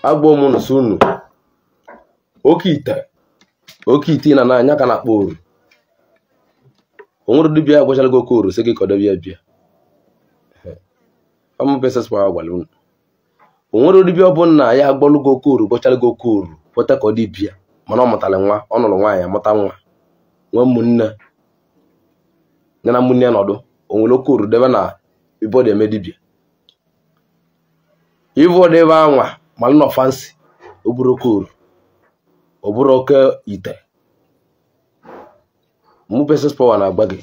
Agba m unu sị unu oke ite ị na n'anya ka na-akpọ oru. O nwere dibịa agwachala gị oke oru sị gị ka ọ debe ya bịa. Gwara unu o nwere dibịa ọbụla ya agbọlụ gị oke oru gwachala gị oke oru kweta ka ọ dị bịa, mana ọ mụtara nwa, ọ nụrụ nwaanyị amụta nwa, nwee ụmụnne ya na ụmụnne ya nọdụ. O nwere oke oru debe na ibọdụ eme dibịa ivu ebe anwa malụ nọ fansi. O buru oke oru, ọ bụrụ oke ite. Mụ Princess Power na-agba gị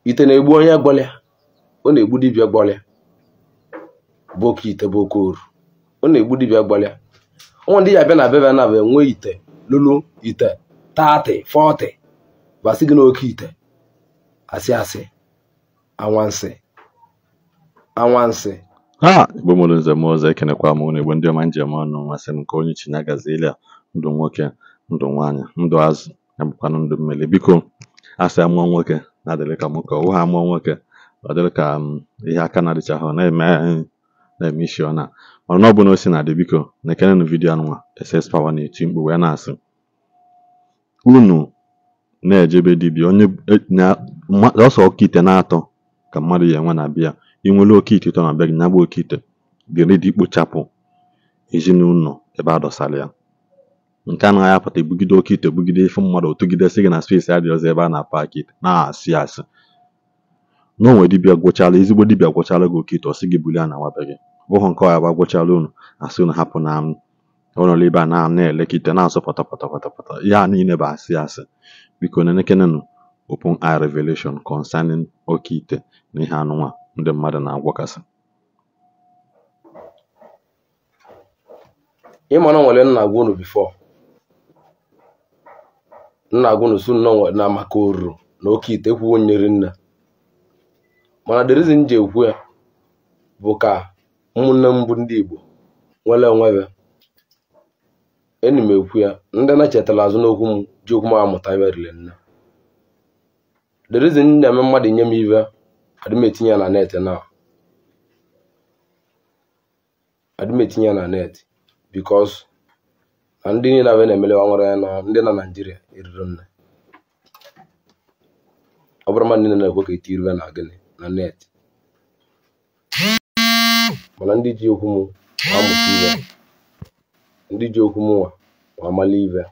ite na-egbu onye gbọlịa, ọ na-egbu dibịa gbọlịa bụ oke ite bụ oke oru, ọ na-egbu dibịa gbọlịa. Ụmụ ndị ya abịa na bebe na abịa nwee ite lulu ite 30 40 basị gị na oke ite asị asị anwansị anwansị. Ha Igbo mụrụ nze m ọzọ, ekenekwa m unu Igbo ndị ọma njem ọnụ. Masị m ka onye chi ya gaziele ya, ndụ nwoke, ndụ nwaanyị, ndụ azụ, ya bụkwanụ ndụ mmiri. Biko asị amụọ nwoke na-adịrị ka nwoke, ọ bụghị amụọ nwoke ọ dịrị ka ihe aka na-adịchaghị na-eme isi ọ na mana ọ bụ na o si na-adị. Biko na-ekenenụ vidiyo anụnwa SS Power na-eti mkpu wee na-asị unu na-ejebe dibịa onye ọsọ oke ite na-atọ ka mmadụ ya enwe na bịa. I nwere oke ite ịtọ na be gị, nya bụ oke ite dị ikpochapụ ezinụlọ ebe a dọsara ya. Nke anaghị apụta ebugide oke ite bugide ife mmadụ otugidesi gị na space adịghịzị ebe a na-apaki ite na-asị asị. Na onwe dibịa gwụchala, ezigbo dibịa gwụchala gị oke ite, ọ sị gị bulie na nwa be gị. Bụghị nke ọ ya bụ agwụchala unu asị unu hapụ na ụlọ ebe a na-eleka ite na-asụ pọtọ pọtọ pọtọ pọtọ. Ihe a niile bụ asị asị. Biko nenekenenụ open eye revelation concerning oke ite na ihe anụnwa ndị mmadụ na-agwakasị. Ịma na nwere nna agwa unu before, nna agwa unu nnọọ na maka oru na oke ite ekwuwo nyere nna, mana the reason ji ekwu ya bụ ka ụmụnne m bụ ndị Igbo nwere onwe ya. Enyi m ekwu ya, ndị na-chetara azụ n'okwu m ji okwu m amụta ibe rile nne. The reason na-eme mmadụ nye m ibe adị m etinye ya na net na adị m etinye ya na net because na ndị niile abịa na-emelewa nwere ya na ndị na Naịjirịa eriro nne. Ọ bụrụ mmadụ niile na-ekwe ka eti iruwe na gịnị na net, mana ndị ji okwu m amụta ibe, ndị ji okwu m nwa amala ibe.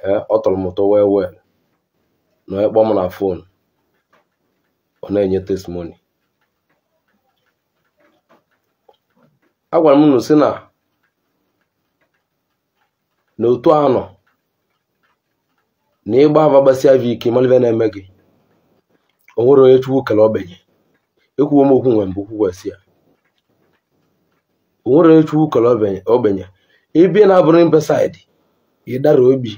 Ee, ọ tọrọ m ụtọ wee wee na onye kpọọ m na fon ọ na-enye testimony. Agwara m unu sị na n'otu anọ na ịgba ava gbasịa avọ ike mara ife na-eme gị. O nwere onye Chukwu kere ogbenye. Ekwuwo m okwu nwe mbụ kwukwasị ya, o nwere onye Chukwu kere ogbenye. Ebe na-abụrụ mbesaịdị ịdara obi,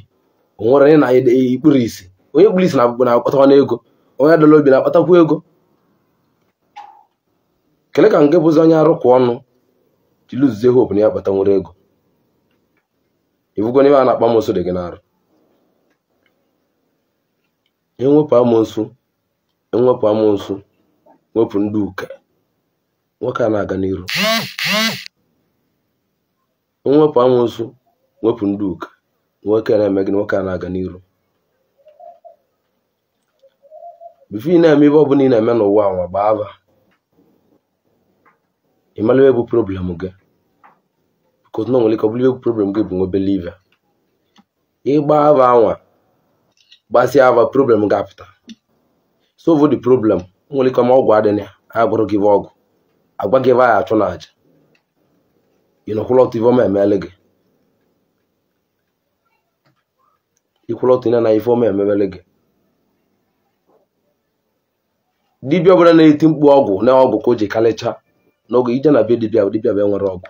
o nwere onye na ikpuru isi. Onye kpuru isi na-akpatakwa n'ego, onye dara obi na-akpatakwa ego. Kele ka nke bụzi onye arụkwa ọnụ ji luzie hope na ya akpata nwere ego. Ifugo n'ime a na-akpa amosu dị gị n'arụ. Enwepụ amosu, enwepụ amosu, wepụ ndị uke, nwoke a na-aga n'iru. Enwepụ amosu, wepụ ndị uke, nwoke na-eme gị, nwoke a na-aga n'iru. Bifo ị na-eme ibe ọbụla ị na-eme n'ụwa anwa, gbaa ava ị mara ebe bụ problem gị, because na nwere ike ọ bụrụ ebe bụ problem gị bụ nwebele ive. Ịgba ava anwa gbasịa ava, problem ga-apụta. Solve the problem. Nwere ike ma ọgwụ adịghị ya, agwụrụ gị ọgwụ, agwa gị ebe a achụ na aja, ị nọkwụla ọtụ ife ọma emele gị, ikwụla ọtụ na ife ọma emebele gị. Dibịa ọbụla na-eti mkpu ọgwụ na ọgwụ ka o ji kalịcha n'oge ije na be dibịa, dibịa bụ enwere ọgwụ.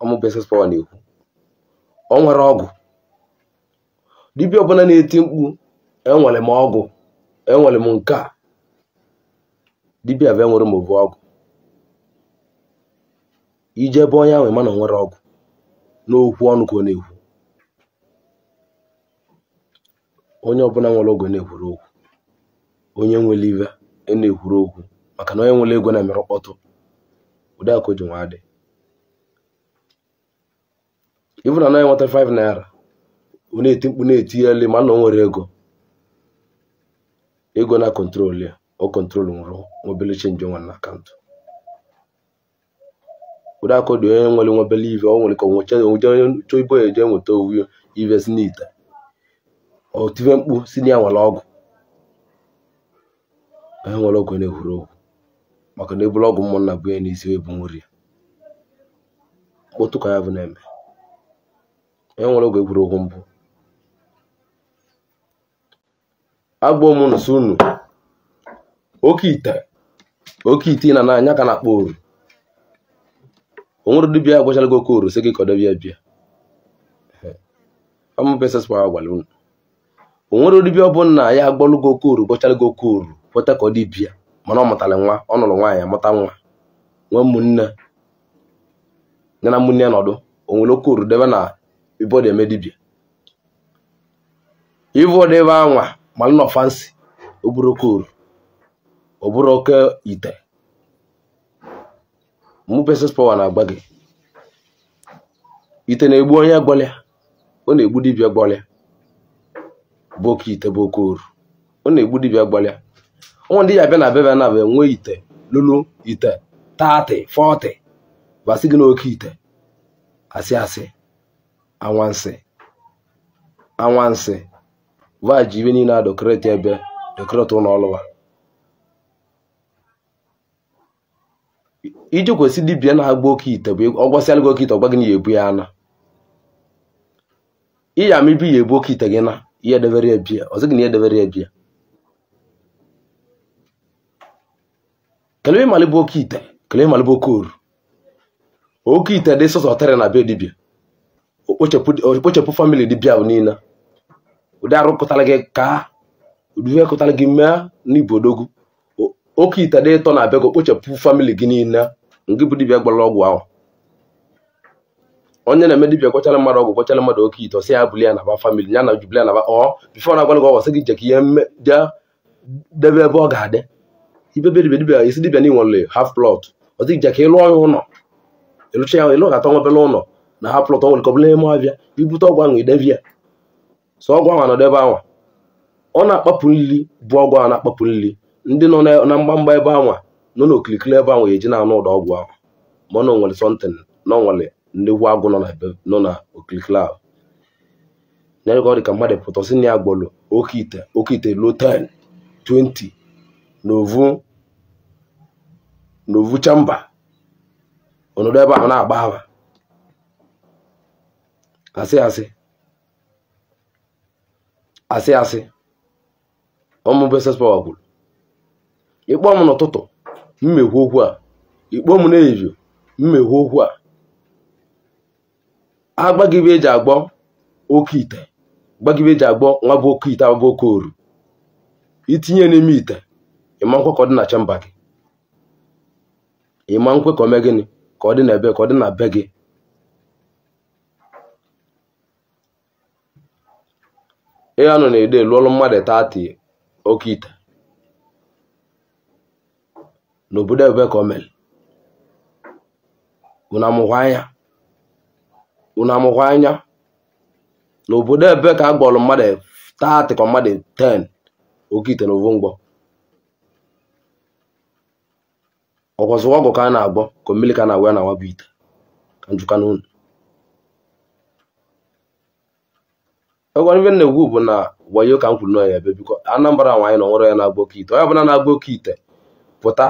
Ọmụ Princess Power na-ekwu ọ nwere ọgwụ. Dibịa ọbụla na-eti mkpu enwere m ọgwụ, enwere m nke a, dibịa bụ enwere m obu ọgwụ. Ije ebe onye ahụ ịma na o nwere ọgwụ, n'okwu ọnụ ka ọ na-ekwu. Onye ọbụla nwere ọgwụ na-ekwuru okwu, onye nwere ive na-ekwuru okwu, maka na onye nwere ego na-emere mkpọtụ. Ụdị aka o ji nwa dị. Ibu na anaghị nweta 5 naira, ọ na-eti mkpu na-eti elu ma na o nwere ego. Ego na control ya, o control nwụrụ nwobele change nwa na akaụntụ. Ụdị aka dị onye nwere nwobele ive, o nwere ka onweche chọọ ibo ya eje nweta owu ive si n'ite. O tive mkpu si na ya nwere ọgwụ. Onye nwere ọgwụ na-ekwuru okwu. Maka na ebulu ọgwụ ụmụnna bụ ya n'isi wee bụ nwere ya. Mkpọtụ ka ya bụ na-eme. Onye nwere ọgwụ ekwuru okwu mbụ. Agba m unu sị unu oke ite na n'anya ka na-akpọ oru. O nwere dibịa agwachala gị oke oru sị gị ka ọ debe ya bịa. Amụpesespa gwara unu. O nwere dibịa ọbụla ya agbọlụ gị oke oru gwachala gị oke oru kweta ka ọ dibịa mana ọ mụtara nwa, ọ nụrụ nwaanyị amụta nwa, nwee ụmụnne ya na ụmụnne ya nọdụ. O nwere oke oru debe na ibe ọ na-eme dibịa. Ibe ọ debe anwa ma nọ fansi, o buru oke oru, o buru oke ite. Mụ Pesos Power na-agba gị. Ite na-egbu onye gbọlịa, ọ na-egbu dibịa gbọlịa, bụ oke ite bụ oke oru. Ọ na-egbu dibịa gbọlịa. Ụmụ ndị ya bịa na bebe na bịa nwee ite lulu ite 30, 40 basị gị n'oke ite. Asị asị, anwansị, anwansị. Vaji ibe niile a dekoreti ebe dekoreti ụlọ ọlụwa. Iji kwesị dibịa na-agba oke ite bụ ọ gwasịala gị oke ite ọ gwa gị na ya ebu ya ana. Iya ama ibu ya ebu oke ite gị na ihe edebere ya bịa, ọ sị gị na ihe edebere ya bịa. Kelee ịmalị bụ oke ite, kelee ịmalị bụ oke oru. Oke ite dị sọsọ tere na be dibịa. Okpochepụ famili dibịa bụ niile. Ụdị arụ kụtara gị ka ụdị ihe kụtara gị mee n'ibu odogwu. Oke ite dị ịtọ na be gị okpochepụ famili gị niile. Ngị bụ dibịa gbara ọgwụ ahụ. Onye na-eme dibịa gwachara mmadụ ọgwụ gwachara mmadụ oke ite ọsị ya bulie ya na ba famili ya na jubili ya na ba ọ bifo na agwara gị ọgwụ sị gị je ka ihe jee debe ebe ọ ga-adị. Ibe be dibịa dibịa isi dibịa n'inwere half plot ọ sị gị je ka ị lụọ ya ụlọ ịlụcha ya ịlụ ga-atọ nwebele ụlọ na half plot ọ nwere ka ọ bụla eme abịa ibute ọgwụ ahụ idebe ya. So ọgwụ ahụ nọdụ ebe ahụ ọ na-akpapụ nli bụ ọgwụ ahụ na-akpapụ nli. Ndị nọ na mgbamgba ebe ahụ nọ n'okilikili ebe ahụ eji na-anụ ụda ọgwụ ahụ ma ọ na nwere something na nwere nnekwu agwụ nọ na okilikili ahụ. Na ọ dị ka mmadụ pụta sị na ya gbọlụ oke ite luo 10, 20 n'ovu chamba ọnọdụ ebe ahụ na-agba agba. Asị asị asị asị. Ọmụ Pesos Power kwuru. Ịkpọ m n'ụtụtụ mmekwu okwu a, ịkpọ m n'ehihie mmekwu okwu a. Agbaghị eji agbọ oke ite, gbagibe eji agbọ nwa bụ oke ite abụ oke oru. Itinye n'ime ite, ịma nkwe ka ọ dị na chamba gị. Ịma nkwe ka ọ mee gịnị ka ọ dị na ebe ka ọ dị na be gị. Ihe anụ na-ede lụọlụ mmadụ 30 oke ite n'obodo ebe ka o mere. Unu amụkwa anya n'obodo ebe ka a gbọrọ mmadụ 30 ka mmadụ 10 oke ite na ovu mgbọ. Ọkwọsịwa ọgwụ ka a na-agbọ ka mmiri ka a na-awa ya na nwa bụ ite ka njụka n'unu. Egwara ibe na-egwu bụ na wayo ka m kwuru n'ọya ebe biko Anambra nwaanyị na onwere ya na-agba oke ite. Onye ọbụla na-agba oke ite pụta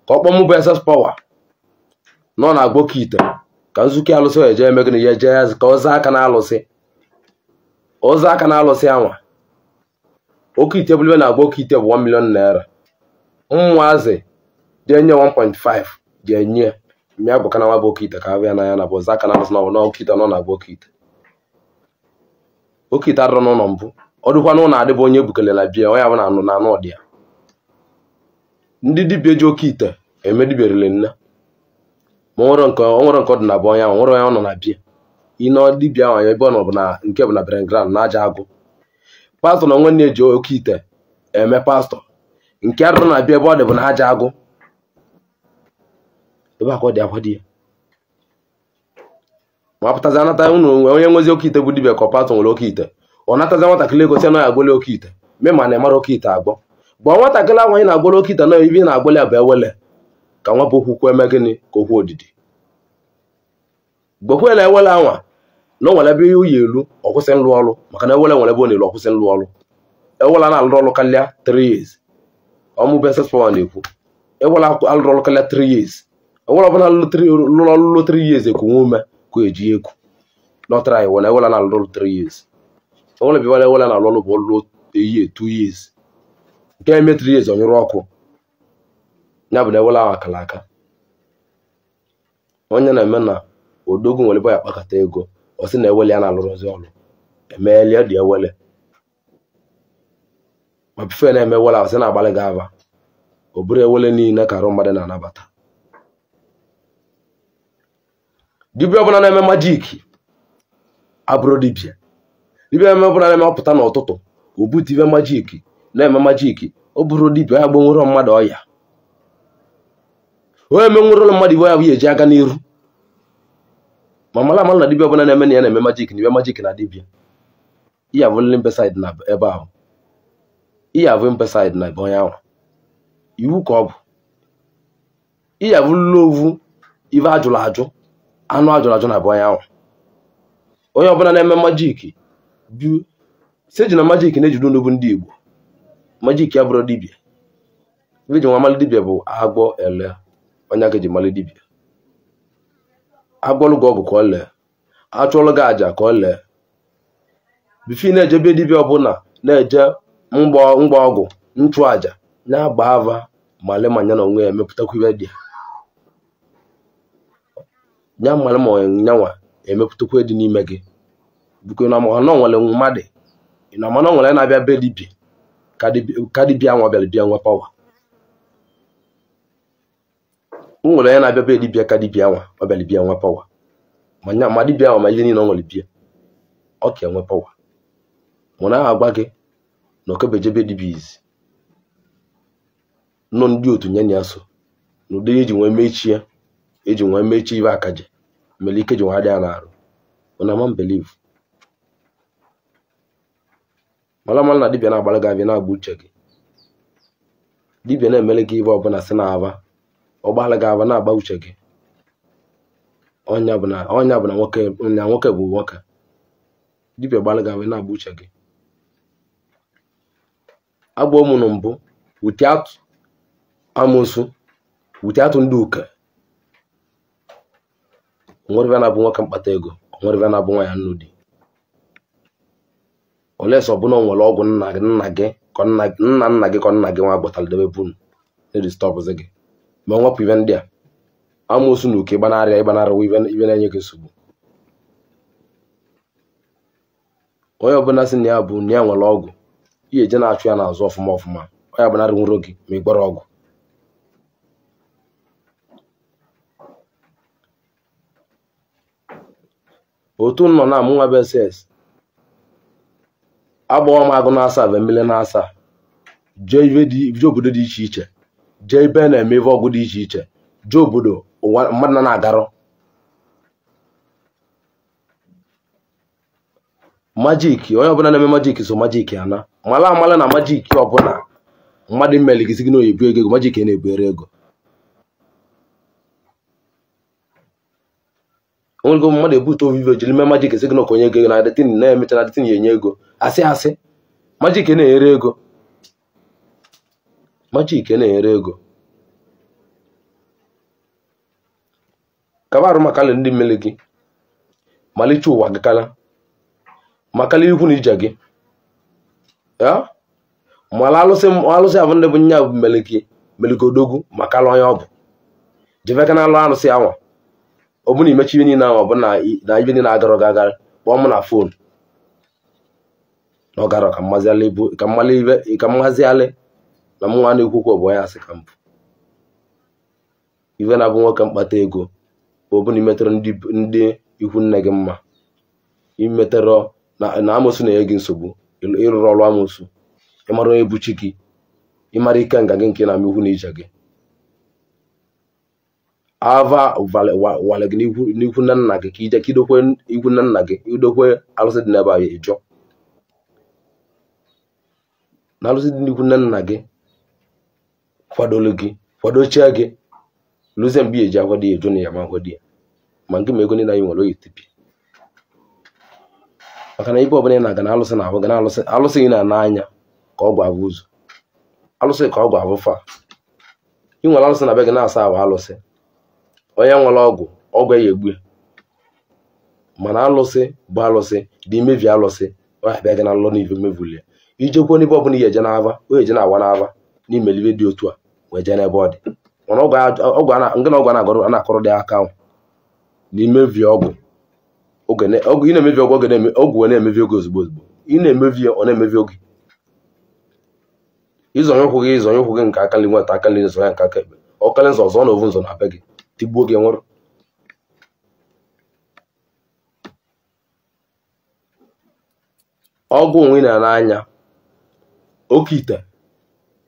ka ọ kpọọ mụ bụ SS Power na ọ na-agba oke ite ka nzukọ alụsị eje eme gịnị ya jee ya ka ọ zaa aka na-alụsị. Ọ zaa aka na-alụsị anwa. Oke ite bụrụ na-agba oke ite bụ 1 million naira. Ụmụazị jee nye 1.5 jee nye mịa bụ ka na nwa bụ oke ite ka abịa n'anya na bụ zaa aka na-alụsị na ọ bụ na oke ite nọ na-agba oke ite. Oke ite adịrọ n'ụlọ mbụ ọ dịkwa n'ụlọ adịbụ onye ebukele na bịa onye abụ na anụ na anụ ọdị ya. Ndị dibịa ji oke ite eme dibịa riri nne ma o nwere nke ọ dị na bụ onye ahụ nwere onye ọ nọ na bịa ịnọ dibịa ahụ ebe ọ nọ bụ na nke bụ na Berengram na aja agụ. Pastọ na onwe na-eji oke ite eme pastọ nke adịrọ na bịa ebe ọ dị bụ na aja agụ ebe akwa dị akwa dị ya. Ma pụtazi anata unu onye nwezi oke ite bụ dibịa ka ọpatọ nwere oke ite, ọ natazi nwatakịrị ego sị na ya agwọla oke ite, mee ma na ịmara oke ite agwọ. Gwa nwatakịrị ahụ anyị na-agwọla oke ite na ibe na-agwọla ya bụ ewele ka nwa bụ okwu kwuo eme gịnị ka okwu odidi. Gbakwela ewele anwa na o nwere ebe ihe uyi elu ọ kwụsị nlụ ọrụ, maka na ewele nwere ebe ọ na-elu ọ kwụsị nlụ ọrụ. Ewele na-alụ ọrụ karịa 3 years. Ọmụ bụ SS Power na-ekwu ewele alụrụ ọrụ karịa 3 years. Ewele ọbụla lụrụ ọrụ 3 years ekunwe ume ka eji ekwu nọtara iwu na ewele na-alụ ọrụ 3 years. Ewele bịwara ewele na-alụ ọrụ bụ ọlụ eyi 2 years, nke eme 3 years ọ nyụrụ ọkụ. Ya bụ na ewele ahụ akara aka. Onye na-eme na odogwu nwere ebe ya akpakọta ego, ọ sị na ewele ya na-alụrụzi ọrụ emeelie dị ewele, ma bife na-eme ewele ahụ sị na-agbalị gị ava. Ọ bụrụ ewele niile ka arụ mmadụ na-anabata. Dibịa ọbụla na-eme majiki abụrụ dibịa. Dibịa ọbụla na-eme ọpụta n'ụtụtụ o bute ibe majiki na-eme majiki, ọ bụrụ dibịa ya gbanwere mmadụ ọya. Onye emenwere mmadụ iwe ya bụ ya eji aga n'iru. Ma mara amara na dibịa ọbụla na-eme na ya na-eme majiki na ibe majiki na dibịa, iya abụ mbesaid na ebe ahụ, iya abụ mbesaid na ebe onye ahụ, iwu ka ọ bụ. Iya abụ lovu ibe ajụrụ ajụ, anụ ajụrụ ajụ na ebe onye ahụ. Onye ọbụla na-eme majiki bụ seji na majiki na-ejide unu bụ ndị Igbo. Majiki ya bụrụ dibịa. Ibe ji nwa mmalị dibịa bụ agwọ ele, onye aka ji mmalị dibịa. Agwọlụ gị ọgwụ ka ọ lee, achụọlụ gị àjà ka ọ lee. Bifi na-eje be dibịa ọbụla na-eje mgba ọgwụ nchụ àjà na-agba ava male ma ya na onwe ya emepụtakwa ibe dị ya, male ma nyanwa emepụtakwa dị n'ime gị. Biko na ma na nwere mmadụ na mana nwere na-abịa be dibịa ka dibịa nwa bịara bịa nwa pawa. Nwere onye na-abịa be dibịa ka dibịa nwa ọ bịara bịa nwa pawa, ma nya ma dibịa nwa ma ihe niile ọ nwere bịa ọ ka enwe pawa. Mana a agwa gị na okebejebe dibịa izi nọ ndị otu nye ya so na ụdị eji nwee mechie eji nwee mechie ibe akaje mere ike ji nwa dị ya n'arụ. Mana ama believe mara mara na dibịa na-agbara gị abịa na-agba uche gị. Dibịa na-emere gị ibe ọbụla si na-aba ọ gbaala gị aba na-agba uche gị. Ọnya bụ na nwoke bụ nwoke. Dibịa gbaala gị aba na-agba uche gị. Agba ụmụ na mbụ wute atụ amụsụ wute atụ ndị ụka. Onwere na-abụ nwoke mkpata ego, onwere na-abụ nwa ya nnu di. Olesi ọbụla o nwere ọgwụ nna gị ka nna gị ka nna gị nwa gbọtara debe bunu na-edistọbụzi gị. Ma ọ nwepụ ibe ndị a amoosu na uke ịgbanarị ịgbanarị ibe na-enye gị nsogbu. Onye ọbụla sị na ya bụ na ya nwere ọgwụ ihe eje na-achụ ya n'azụ ọfụma ọfụma, ọ ya gbanarị nwụrụ gị ma ị gbara ọgwụ. Otu nọ na amụ nwa bụ SS agbawa m agụ na-asa bụ mmiri na-asa jee obodo dị iche iche, jee ebe na-eme ife ọgwụ dị iche iche, jee obodo ụwa mmadụ na na-agarọ. Majiki onye ọbụla na-eme majiki so majiki ana mala amala na majiki ọbụla mmadụ mmeli gị sị gị na oyibo ego majiki na-ebere ego. Onwere mmadụ ebute ovive jiri mee majiki sị gị na okonye ego na adịtin na-emecha na adịtin ya enye ego asị asị. Majiki na-enyere ego, majiki na-enyere ego. Kaba arụ maka ndị mmeli gị malicha ụwa gị kala makala ikwu na ije gị ya mala alụsị ahụ ndị bụ nya bụ mmeli gị odogwu makala onye ọ bụ jeveka na alụ arụsị anwa. Ọ bụ na imechi ibe niile ahụ ọ bụ na ibe niile agarọ gị agara, kpọọ m na fon na ọ garọ ka mmazialị na m nwa na-ekwukwu bụ onye asị ka mbụ. Ibe na-abụ nwoke mkpata ego bụ ọ bụ na imetere ndị ikwu nne gị mma, imetere na amoosu na-enye gị nsogbu, ịrụrụ ọrụ amoosu, ịmara onye bụ chi gị, ịmara ike nga gị nke na-ama ikwu na ije gị. Ava wale gị n'ikwu nne nna gị ka ije ka idokwe ikwu nne nna gị idokwe alụsị dị n'ebe a ịjọ na alụsị dị n'ikwu nne nna gị kwadolu gị kwadochie gị lụzie mgbe eji akwado ya eju na ya ma akwado ya ma nke ma ego niile anyị nwere oyi tipi maka na ibe ọbụla ị na-aga na alụsị na ahụ gị na alụsị alụsị gị na-ana anya ka ọ gwa ụzọ alụsị ka ọ gwa abụ fa ị nwere alụsị na be gị na-asa ahụ alụsị onye nwere ọgwụ ọgwụ ya egbu ya mana alụsị bụ alụsị dị imebi alụsị ọ ya bịa gị na nlọ n'ife mebuli ya ijekwuo n'ebe ọbụla ihe eje n'ava o eje na-awa n'ava n'imelibe dị otu a wee jee n'ebe ọ dị mana ọgwụ nke na ọgwụ a na-akọrọ dị aka ahụ na imebi ọgwụ ọgwụ ị na-emebi ọgwụ ọgwụ na-emebi oge ozugbo ozugbo ị na-emebi ya ọ na-emebi oge ịzọnye ụkwụ gị ịzọnye ụkwụ gị nke aka nri nweta aka nri nzọ ya nke aka ekpe ọkali nzọ ọzọ na ovu nzọ na be gị tigbuo gị nwụrụ ọgwụ onwe na n'anya oke ite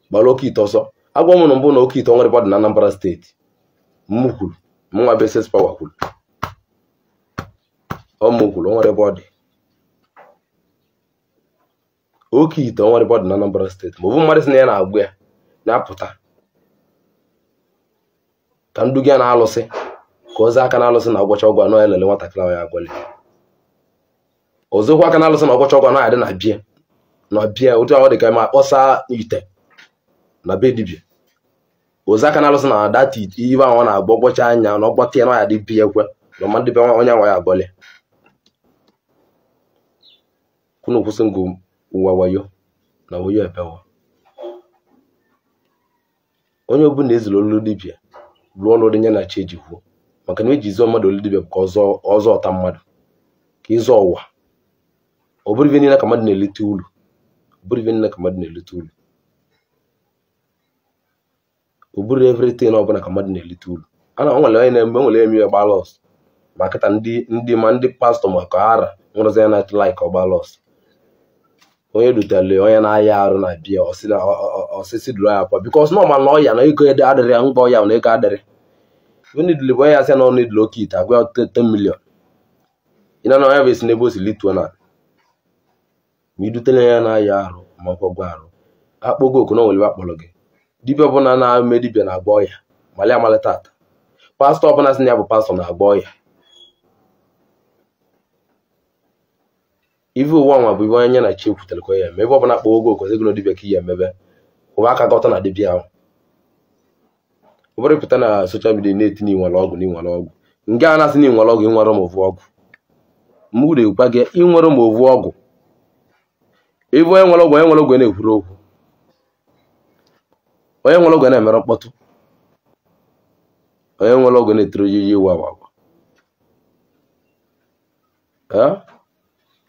gbara oke ite ọsọ agwa m na mbụ na oke ite nwere bọdụ na Anambra steeti m kwuru mnwa bụ SS Power kwuru ọ m kwuru o nwere ebe ọ dị oke ite nwere ebe ọ dị na Anambra steeti ma ọ bụ mmadụ sị na ya na-agba ya na-apụta ka ndu gị na-alụsị ka ozi aka na-alụsị na ọgwọcha ọgwụ anọ ya lele nwatakịrị ahụ ya agwọle ozokwa aka na-alụsị na ọgwọcha ọgwụ anọ ya dị na bie na bie otu ahụ dị ka ma kpọsa ite na be dibịa ozi aka na-alụsị na data ite ibe ahụ ọ na-agba ọgbọcha anya na ọgbọta ya na ya dị bie ekwe na ọma ndị be onye nwa ya agwọle kwunu kwụsị ngụ ụwa wayo na wayo ebewa onye ọbụla ezuru olu dibịa rụọ ọrụ dị ya na chi eji kwuo maka na eji zụọ mmadụ olu dibịa bụ ka ọzọ ọta mmadụ ka ịzọ ụwa ọ bụrụ ibe niile ka mmadụ na-elite ulu ọ bụrụ ibe niile ka mmadụ na-elite ulu ọ bụrụ everything ọbụla ka mmadụ na-elite ulu a na nwere onye na-eme nwere eme gba lọs ma kịta ndị ma ndị pastọ maka ara nwụrụzi ya na like ọgba lọs onye dutere onye na-aya arụ na bịa ọsịsị duru ya pụọ bikos nọ ma na ọya na ego adịrị ya mgba ọya na ego adịrị onye dịrị bụ onye asị na ọnụ idili oke ite agwa ya 10 million ị na onye bụ esi n'ebe o si lituo na ma idutere ya na-aya arụ ma ọkwọgwa arụ akpọgo oku na onwere akpọrọ gị dibịa ọbụla na-eme dibịa na-agba ọya malị amalị tata pastọ ọbụla sị na ya bụ pastọ na-agba ọya ife ụwa nwa bụ ibe onye na chi ekwutere ka ya eme ebe ọbụla kpọọ oge okozi gị na dibịa ka ihe emebe ụwa aka gọta na dibịa ahụ ụbọrọ pụta na soshal midia na-eti na inwere ọgwụ na inwere ọgwụ nke a na-asị na inwere ọgwụ inwere ma ovu ọgwụ mụ na-ekwa gị inwere ma ovu ọgwụ ebe onye nwere ọgwụ onye nwere ọgwụ na-ekwuru okwu onye nwere ọgwụ na-emere mkpọtụ onye nwere ọgwụ na-etiri oyiyi iwu agwa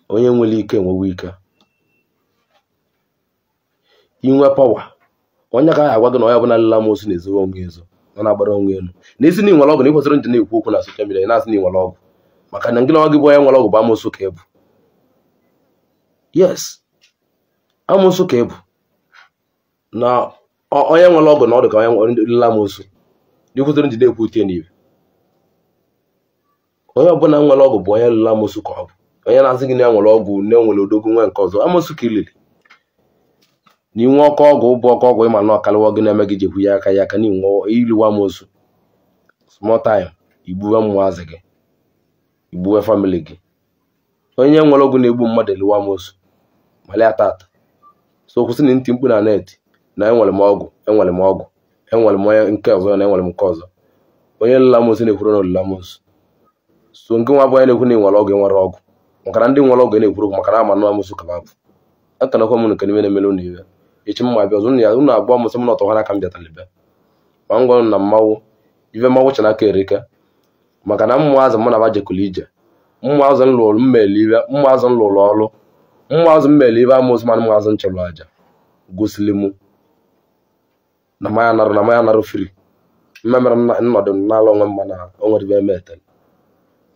onye nwere ike enwewe ike inwe pawa onye ka agwa gị na onye ọbụla lela amosu na-ezowe onwe ezo ọ na-agbara onwe elu na isi na inwere ọgwụ na ịkwesịrị nje na-ekwu okwu na soshal midia na-asị na inwere ọgwụ maka na ngị na gị bụ onye nwere ọgwụ bụ amosu ka ịbụ yes amosu ka ịbụ na onye nwere ọgwụ na ọ dị ka onye lela amosu na ịkwesịrị nje na-ekwu utie n'ibe onye ọbụla nwere ọgwụ bụ onye lela amosu ka ọ bụ onye na-asị gị na ya nwere ọgwụ na enwere odogwu nwe nke ọzọ amosu ka ilili na inwe ọkọ ọgwụ bụ ọkọ ọgwụ ịma na ọkalịwa gị na-eme gị jekwu ya aka ya aka na inwe iliwa amosu small time igbuwe mmụazị gị igbuwe famili gị onye nwere ọgwụ na-egbu mmadụ eliwa amosu malịa tata so kwụsị na ntị mkpu na net na enwere m ọgwụ enwere m ọgwụ enwere m onye nke ọzọ na enwere m nke ọzọ onye lụla amosu na-ekwuru na olula amosu so nke nwa bụ onye na-ekwu na ịnwere ọgwụ enwere ọgwụ maka na ndị nwere ọgwụ na-ekwuru okwu maka na ama nụ amosu ka bụ akanakwa m nke n'ime na-emere unu iwe echi mma bịa ọzọ unu abụọ mụsị m na ọtọhara aka m bịatara bịa ma ngwa na mmanwụ ife mmanwụ chanaka erika maka na mmụọ azụ mụ na bajekụlụ ije mmụọ azụ m lụrụ mmele iwe mmụọ azụ m lụrụ ọrụ mmụọ azụ mmele iwe amụsụ mana mmụọ azụ m chụrụ aja gosili mụ na maya narụ na maya narụ fri mmemere nnọdụ n'ala onwe mma na o nwere ibe eme etere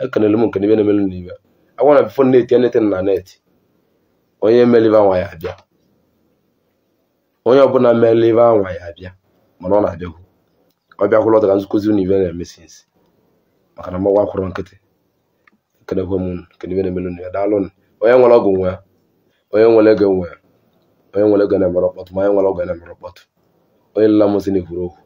ekenele m nke n'ibe na-emelu n'ibe agwa na bifo na-eti anything na net onye melive anwa ya abịa onye ọbụla melive anwa ya abịa mana ọ na-abịakwu ọ bịakwụla ọtọ ka nzukọzi unu ibe na-eme sinsi. Maka na mgbawa akwụrụ nkịtị. Ekenekwe m unu, kedu ibe na-emelu unu ya. Daalụnụ. Onye nwere ọgwụ nwe ya, onye nwere ego nwe ya, onye nwere ego na-emere mkpọtụ, ma onye nwere ọgwụ na-emere mkpọtụ. Onye lela m sị na-ekwuru okwu.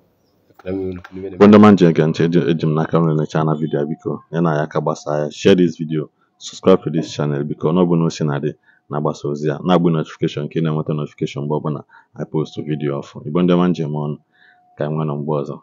Ekene m unu, kedu ibe Bụ na-emelu. Ndị ọma nji ege ntị, eji m n'aka unu necha na vidio a. Biko ya na ya aka gbasaa ya, share this video, subscribe to this channel. Biko, na ọ bụ na o si na dị na-agbasa ozi a na-agbụ notification ka ị na-enweta notification mgbe ọbụla I post video ọfụ. Igbo ndị ọma njem ọnụ, ka anyị nwee nọ mgbe ọzọ.